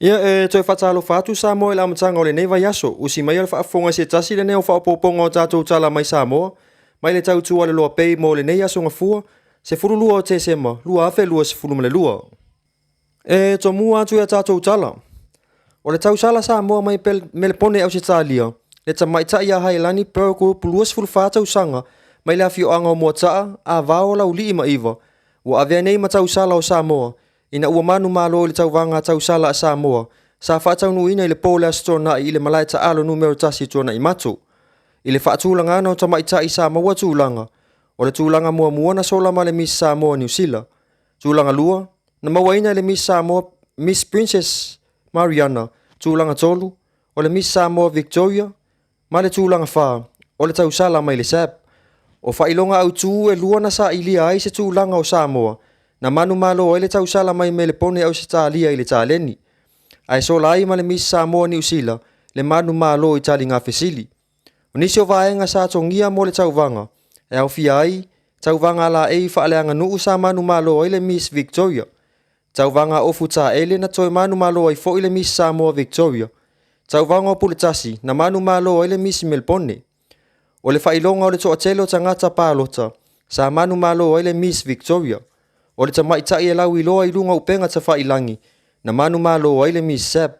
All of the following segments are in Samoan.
Ia, e toe faatalofa atu Samoa i le amataga o lenei vaiaso. Usi mai o le faafofoga i se tasi lenei o faaopoopoga o tatou tala mai Samoa, mai le tautua a le Loa Pay mo lenei aso Gafua, 12 o Tesema 2022. E tomua atu i a tatou tala. O le tausala Samoa mai Melepone Ausetalia, le tamaitai ia Hailani Pearl Group 24 tausaga mai le afioaga o Moataa, Avao, Laulii ma Iva, ua avea nei ma tausala o Samoa ina ua manumalo i le tauvaga tausala a Samoa sa faataunuuina i le po o le Aso Toonai i le malae taalo numera 1 i Tuanaimato. I le faatulagaga o tamaitai sa maua tulaga, o le tulaga muamua na sola ma le Miss Samoa Niu Sila, tulaga lua na mauaina e le Miss Samoa Miss Princess Mariana, tulaga tolu o le Miss Samoa Victoria ma le tulaga fa o le tausala mai le SAB. O faailoga autu e lua na sailia ai se tulaga o Samoa na manumalo ai le tausala mai Melepone Ausetalia i le taleni, ae sola ai ma le Miss Samoa Niu Sila le manumalo i taliga fesili. O nisi o vaega sa togia mo le tauvaga e aofia ai tauvaga laei faaleaganuu sa manumalo ai le Miss Victoria, tauvaga ofu taele na toe manumalo ai foi le Miss Samoa Victoria, tauvaga o puletasi na manumalo ai le Miss Melbourne. O le faailoga o le toatele o tagata palota sa manumalo ai le Miss Victoria. O le tamaitai e lauiloa i luga o upega tafailagi na manumalo ai le Miss Sab.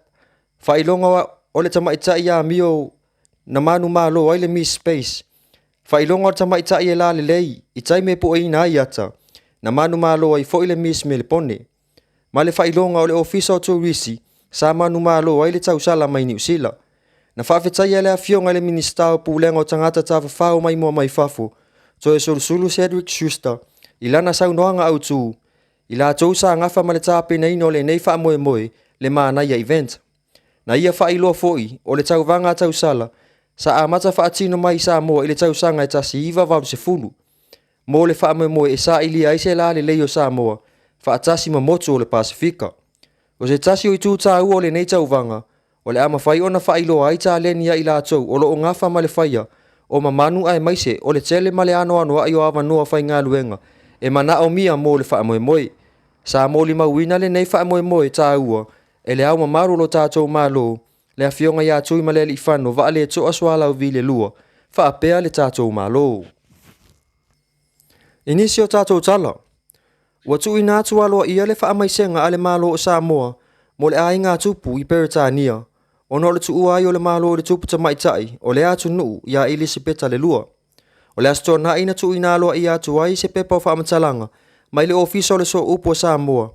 Faailoga o le tamaitai amio na manumalo ai le Miss Space. Faailoga o le tamaitai e lalelei i taimi e pueina ai ata na manumalo ai foi le Miss Melebone. Ma le faailoga o le Ofisa o Turisi sa manumalo ai le tausala mai Niu Sila. Na faafetaia le afioga i le Minisita o Pulega o Tagata Tafafao Maimoa Mai Fafo, Toeolesulusulu Cedric Schuster, i lana saunoaga autu, i latou sa gafa ma le tapenaina o lenei faamoemoe, le Manaia Event. Na ia faailoa foi, o le tauvaga a tausala sa amata faatino mai i Samoa i le tausaga e 1980, mo le faamoemoe e sailia ai se lalelei o Samoa faatasi ma motu o le Pasefika. O se tasi o itu taua o lenei tauvaga, o le a mafai ona faailoa ai taleni a i latou o lo o gafa ma le faia o mamanu aemaise o le tele ma le anoanoai o avanoa faigaluega e manaomia mo le faamoemoe. Sa molimauina lenei faamoemoe taua e Le Ao Mamalu o lo tatou Malo, le Afioga ia Tuimalealiifano Vaaletoa Sualauvi II, faapea le tatou Malo. I nisi o tatou tala, ua tuuina atu aloaia le faamaisega a le Malo o Samoa mo le aiga tupu i Peretania ona o le tuua ai o le Malo i le tupu tamaitai o lea atunuu ia Elisapeta II. O le Aso Toonai na tuuina aloaia atu ai se pepa o faamatalaga mai le Ofisa o le Sooupu o Samoa,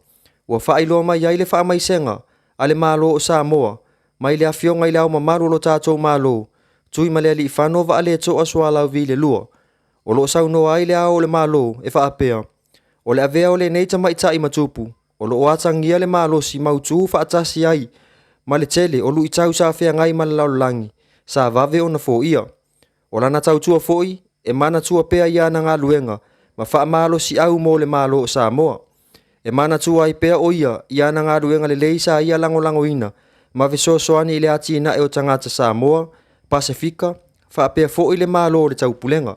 ua faailoa mai ai le faamaisega a le Malo o Samoa mai le Afioga i Le Ao Mamalu o lo tatou Malo, Tuimalealiifano Vaaletoa Sualauvi II. O lo o saunoa ai Le Ao o le Malo e faapea, O le avea o lenei tamaitai ma tupu, o lo o atagia le malosi mautu faatasi ai ma le tele o luitau sa feagai ma le lalolagi sa vave ona foia. O lana tautua foi e manatua pea i ana galuega ma faamalosiau mo le Malo o Samoa. E manatua ai pea o ia i ana galuega lelei sa ia lagolagoina ma fesoasoani i le atinae o tagata Samoa, Pasefika, faapea foi le Malo o le Taupulega.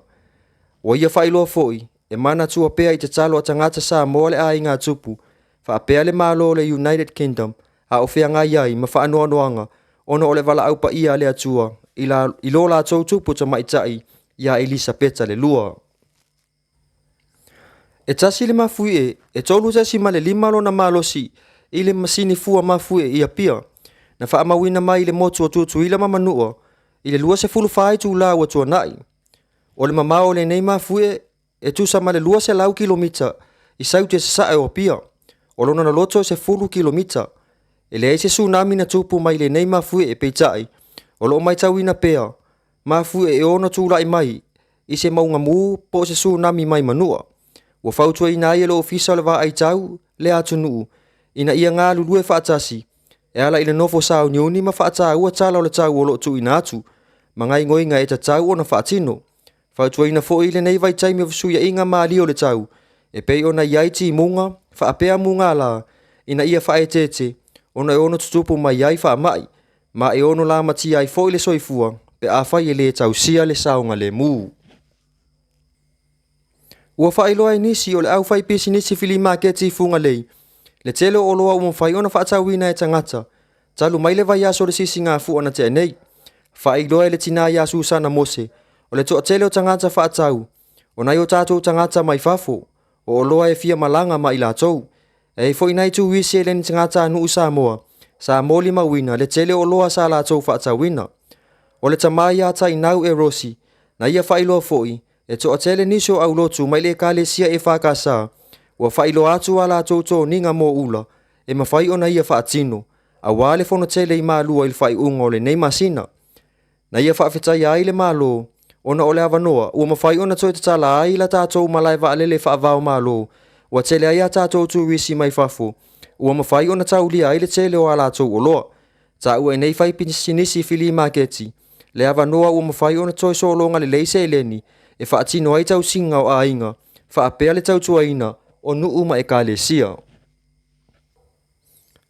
Ua ia faailoa foi, e manatua pea i tatalo a tagata Samoa le aiga tupu, faapea le Malo o le United Kingdom a o feagai ai ma faanoanoaga ona o le valaau paia a le Atua i lo latou tupu tamaitai ia Elisapeta II. E tasi le mafuie e 3.5 lona malosi i le masini fua mafuie i Apia, na faamauina mai i le motu o Tutuila ma Manua i le 24 itula ua tuanai. O le mamao o lenei mafuie e tusa ma le 200 kilomita i saute sasae o Apia. O lona loloto e 10 kilomita. E leai se tsunami na tupu mai lenei mafuie, peitai, o lo o matauina pea mafuie e ono tulai mai i se mauga mu po o se tsunami mai Manua. Ua fautuaina ai e le Ofisa o le Vaai Tau le atunuu ina ia galulue faatasi e ala i le nofo sauniuni ma faataua tala o le tau o lo o tuuina atu ma gaoioiga e tatau ona faatino. Fautuaina foi i lenei vaitaimi o fesuiaiga malie o le tau e pei ona i ai timuga faapea mugala ina ia faaeteete ona e ono tutupu mai ai faamai ma e ono lamatia ai foi le soifua pe afai e le tausia le saogalemu. Ua faailoa e nisi o le aufaipisinisi filimaketi i Fugalei le tele o oloa ua mafai ona faatauina e tagata. talu mai le vaiaso o le sisigafua na tea nei. Faailoa e le tinā iā Susana Mose, o le toatele o tagata faatau, o nai o tatou tagata mai fafo, o oloa e fia malaga ma i latou. E i ai foi nai turisi e le ni tagatanuu Samoa, sa molimauina le tele o oloa sa latou faatauina. O le tama ia Tainau e Rossi, na ia faailoa foi, e toatele nisi o aulotu mai le Ekalesia EFKS ua faailoa atu a latou toniga mo ula e mafai ona ia faatino, aua le fonotele i Malua i le faaiuga o lenei masina. Na ia faafetaia ai le Malo ona o le avanoa ua mafai ona toe tatala ai la tatou malae vaalele faava-o-Malo ua tele ai a tatou turisi mai fafo ua mafai ona taulia ai le tele o a latou oloa. Taua e nei faipisinisi filimaketi le avanoa ua mafai ona toe sologa lelei seleni e faatino ai tausiga o aiga faapea le tautuaina o nuu ma ekalesia.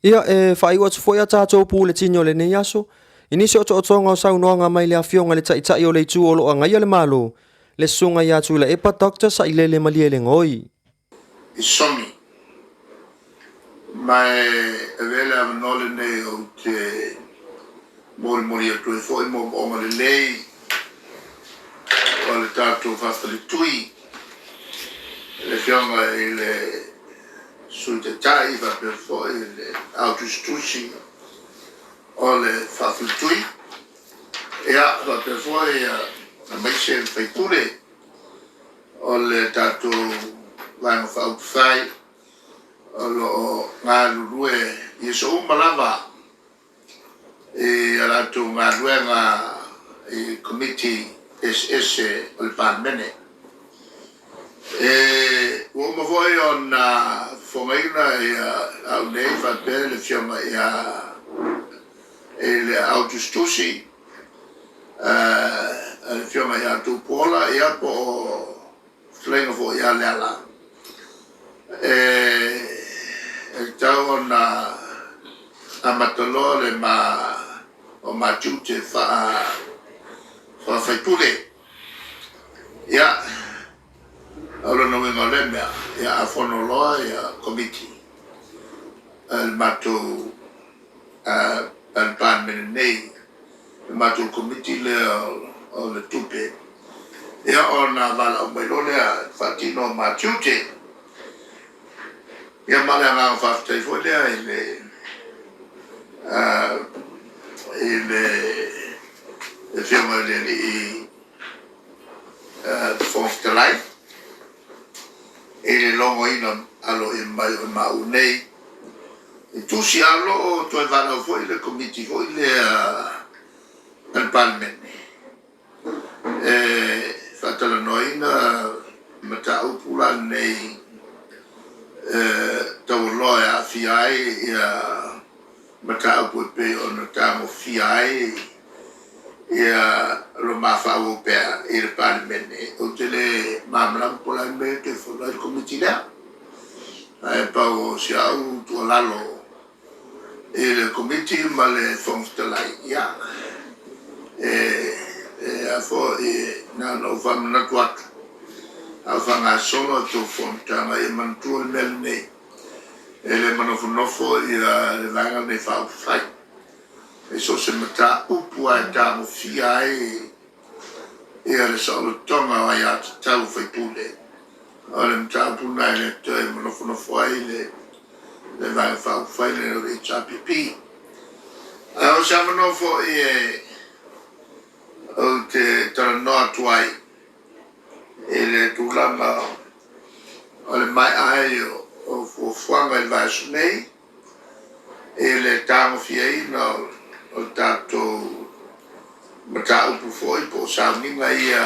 Ia, e faaiu atu foi a tatou puletini o lenei aso i nisi o otootoga o saunoaga mai le Afioga i le Taitai o le Itu o lo o agaia le Malo, le Susuga ia Tuilaepa Doctor Sailele Malielegaoi. I Sogi. Ma e avea le avanoa lenei ou te molimoli atu ai foi moomooga lelei o le tatou faafaletui i le Afioga i le Sui Taitai faapea foi le Ao Tusitusi o le Faafaletui, ia faapea foi aemaise le sui usufono o le tatou Vaega Faaupufai o lo o galulue i aso uma lava i a latou galuega i Komiti eseese o le Palemene. E ua uma foi ona fofogaina au nei faapea le Afioga ia i le Ao Tusitusi le Afioga ia Tupuola ia po o fetalaiga foi ia Leala, e tatau ona amata loa le ma o ma tiute faa-faipule. Ia, o lona uiga o lea mea, ia a fono loa ia Komiti a le matou a le Palemene nei, le matou Komiti lea o le Tupe, ia ona valaau mai loa lea e faatino ma tiute. Ia ma le agaga faafetai foi lea i le Afioga i le Alii Fofoga Fetalai i le logoina aloaia mai o maua nei. I tusi lava o lo o toe valaau foi le Komiti foi lea a le Palemene e faatalanoaina mataupu la nei taualoa e aafia ai ia mataupu e pei ona tagofia ai ia lo ma faaauau pea i le Palemene. Ou te le malamalama po o le a le mea e toe fono ai le Komiti lea. Ae pau o si au tuualalo i le Komiti ma le Fofoga Fetalai, ia, e a foi, na ona ou faamanatu atu, a o faagasolo a outou fonotaga, ia manatua le mea lenei, e le manofonofo le vaega lenei faaupufai. E so o se mataupu lava e tagofia ai le saolotoga o aiatatau a sui usufono, o le mataupu lena e le toe manofonofo ai le Vaega Faaupufai lenei o le HRPP. A o se avanoa foi e ou te talanoa atu ai i le tulaga o le maea ai o fuafuaga i le vaiaso nei i le tagofiaina o le tatou mataupu foi po o sauniga ia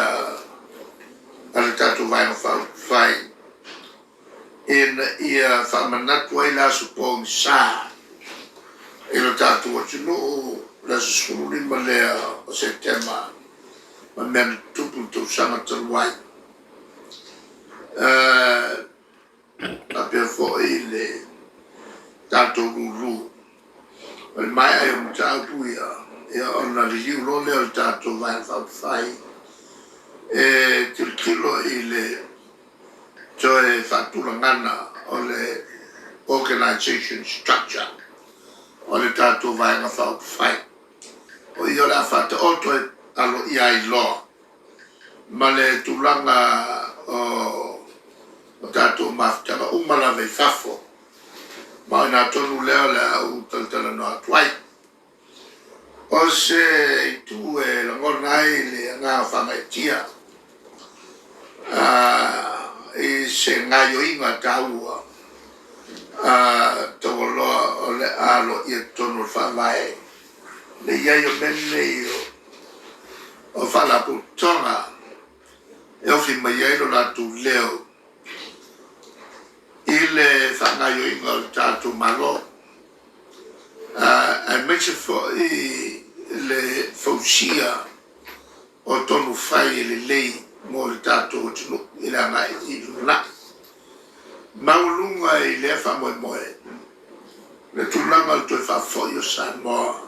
a le tatou Vaega Faaupufai ina ia faamanatu ai le aso pogisa i lo tatou atunuu le aso 15 lea o Setema ma mea na tutupu i le tausaga talu ai. Faapea foi le tatou lulu o le maea ai o mataupu ia, ia ona liliu loa lea o le tatou Vaega Faaupufai e tilotilo i le toe faatulagaga o le organization structure. o le tatou Vaega Faaupufai. O ia o le a faataoto e aloaia ai loa ma le tulaga o o tatou mafutaga uma lava i fafo. Ma o ina tonu lea o le a ou talatalanoa atu ai. O se itu e lagona ai le agaga faagaeetia i se gaoioiga taua taualoa o le a aloaia i totonu o le Faavae le i ai o mea nei o faalapotopotoga e ofi mai ai lo latou leo i le faagaoioiga o le tatou Malo, aemaise foi le fausia o tonu fai e lelei mo le tatou atunuu i le agai i le lumanai. Maualuga i lea faamoemoe le tulaga o le toe faafoi o Samoa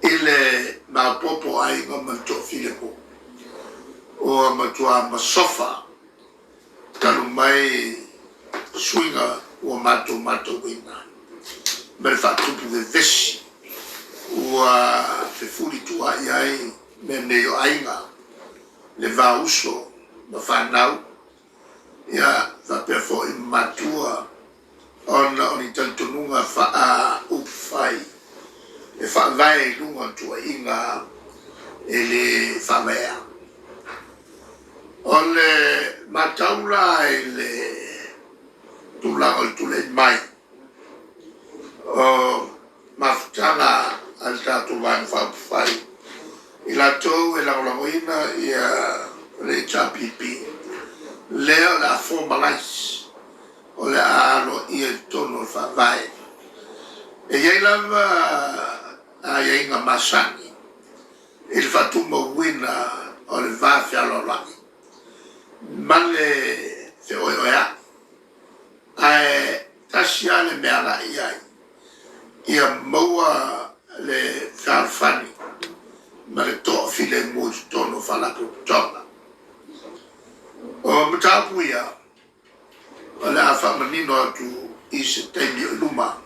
i le maopoopo o aiga ma le toafilemu ua matua masofa talu mai suiga ua matou matauina ma le faatupu vevesi ua fefulituaai ai mea nei o aiga, le va o uso ma fanau, ia faapea foi ma matua ona o ni talitonuga faa-upufai e faavae i luga o tuuaiga e le faavaea. O le matau la i le tulaga o le tulai mai o mafutaga a le tatou Vaega Faaupufai, i latou e lagolagoina le HRPP, lea o le a formalize, o le a aloaia i totonu o le Faavae. E i ai lava aiaiga masani i le faatumauina o le va fealoaloai ma le feoeoeai, ae tasi lava le mea e agai i ai, ia maua le fealofani ma le toafilemu i totonu o Faalapotopotoga. O mataupu ia o le a faamanino atu i se taimi o i luma,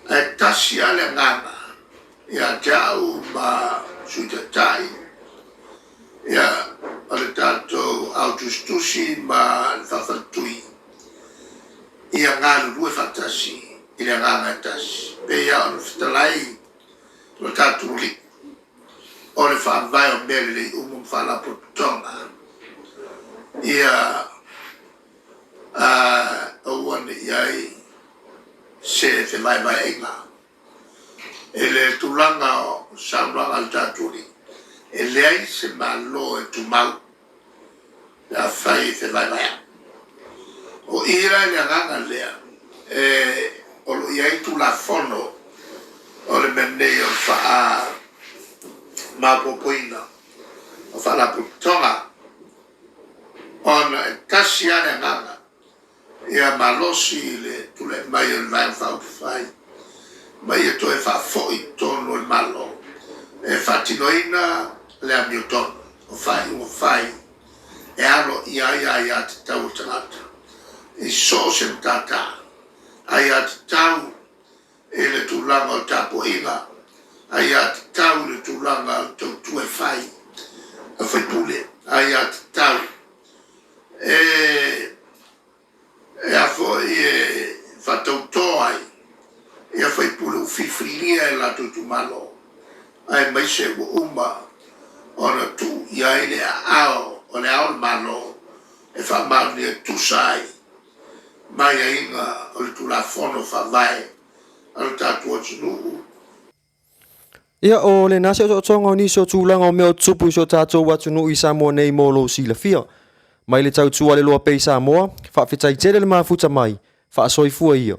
ae tasi lava le agaga ia te au ma le Sui Taitai, o le tatou au tusitusi ma le faafaletui, ia galulue faatasi i le agaga e tasi. E pei lava ona fetalai lo tatou Alii, o le faavae o mea lelei uma ma Faalapotopotoga, ia aua ne i i ai se fevaevaeaiga i le tulaga o saunoaga a le tatou Alii, e leai se Malo e tumau pe afai e fevaevaeai. O i la i le agaga lea, o lo o i ai Tulafono o le mea nei o le faamaopoopoina o Faalapotopotoga, ona e tasi lava le agaga, ia malosi le tulai mai o le Vaega Faaupufai ma ia toe faafoi i totonu o le Malo e faatinoina le amiotonu o faaiuga fai e aloaia ai aia tatau a tagata i so o se matata, aia tatau i le tulaga o tapuaiga, aia tatau i le tulaga o le tautua e fai a sui usufono, aia tatau e faatauto ai sui usufono ua filifilia e latou itumalo, aemaise ua uma ona tuu i ai le aao o Le Ao o le Malo e faamaonia e tusa ai ma aiaiga o le Tulafono Faavae a lo tatou atunuu. Ia, o lena se otootoga o nisi o tulaga o mea o tutupu i si o tatou atunuu i Samoa nei mo lou silafia. Mai le tautua a le Loa Pay Samoa, faafetai tele le mafuta mai, faasoifua ia.